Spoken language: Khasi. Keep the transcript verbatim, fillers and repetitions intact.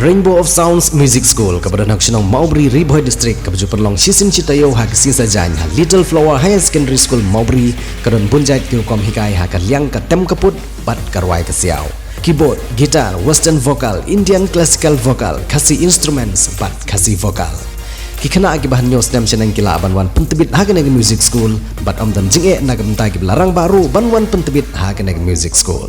Rainbow of Sounds Music School kaba don ha ka shnong Mawbri, Ri Bhoi District, kaba ju pynlong shisien shi taïew ha ka sngi Saitjaiñ ha Little Flower Higher Secondary School Mawbri, ka don bun jait ki rukom hikai ha ka liang ka tem ka put bad ka rwai ka siaw. Keyboard, guitar, western vocal, Indian classical vocal, Khasi instruments bad Khasi vocal. Ki khynnah kiba hynñiew snem shaneng ki lah ban wan pyntbit ha kane ka music school bad ym don jingeh na ka bynta kiba la rangbah ruh ban wan pyntbit ha kane ka music school.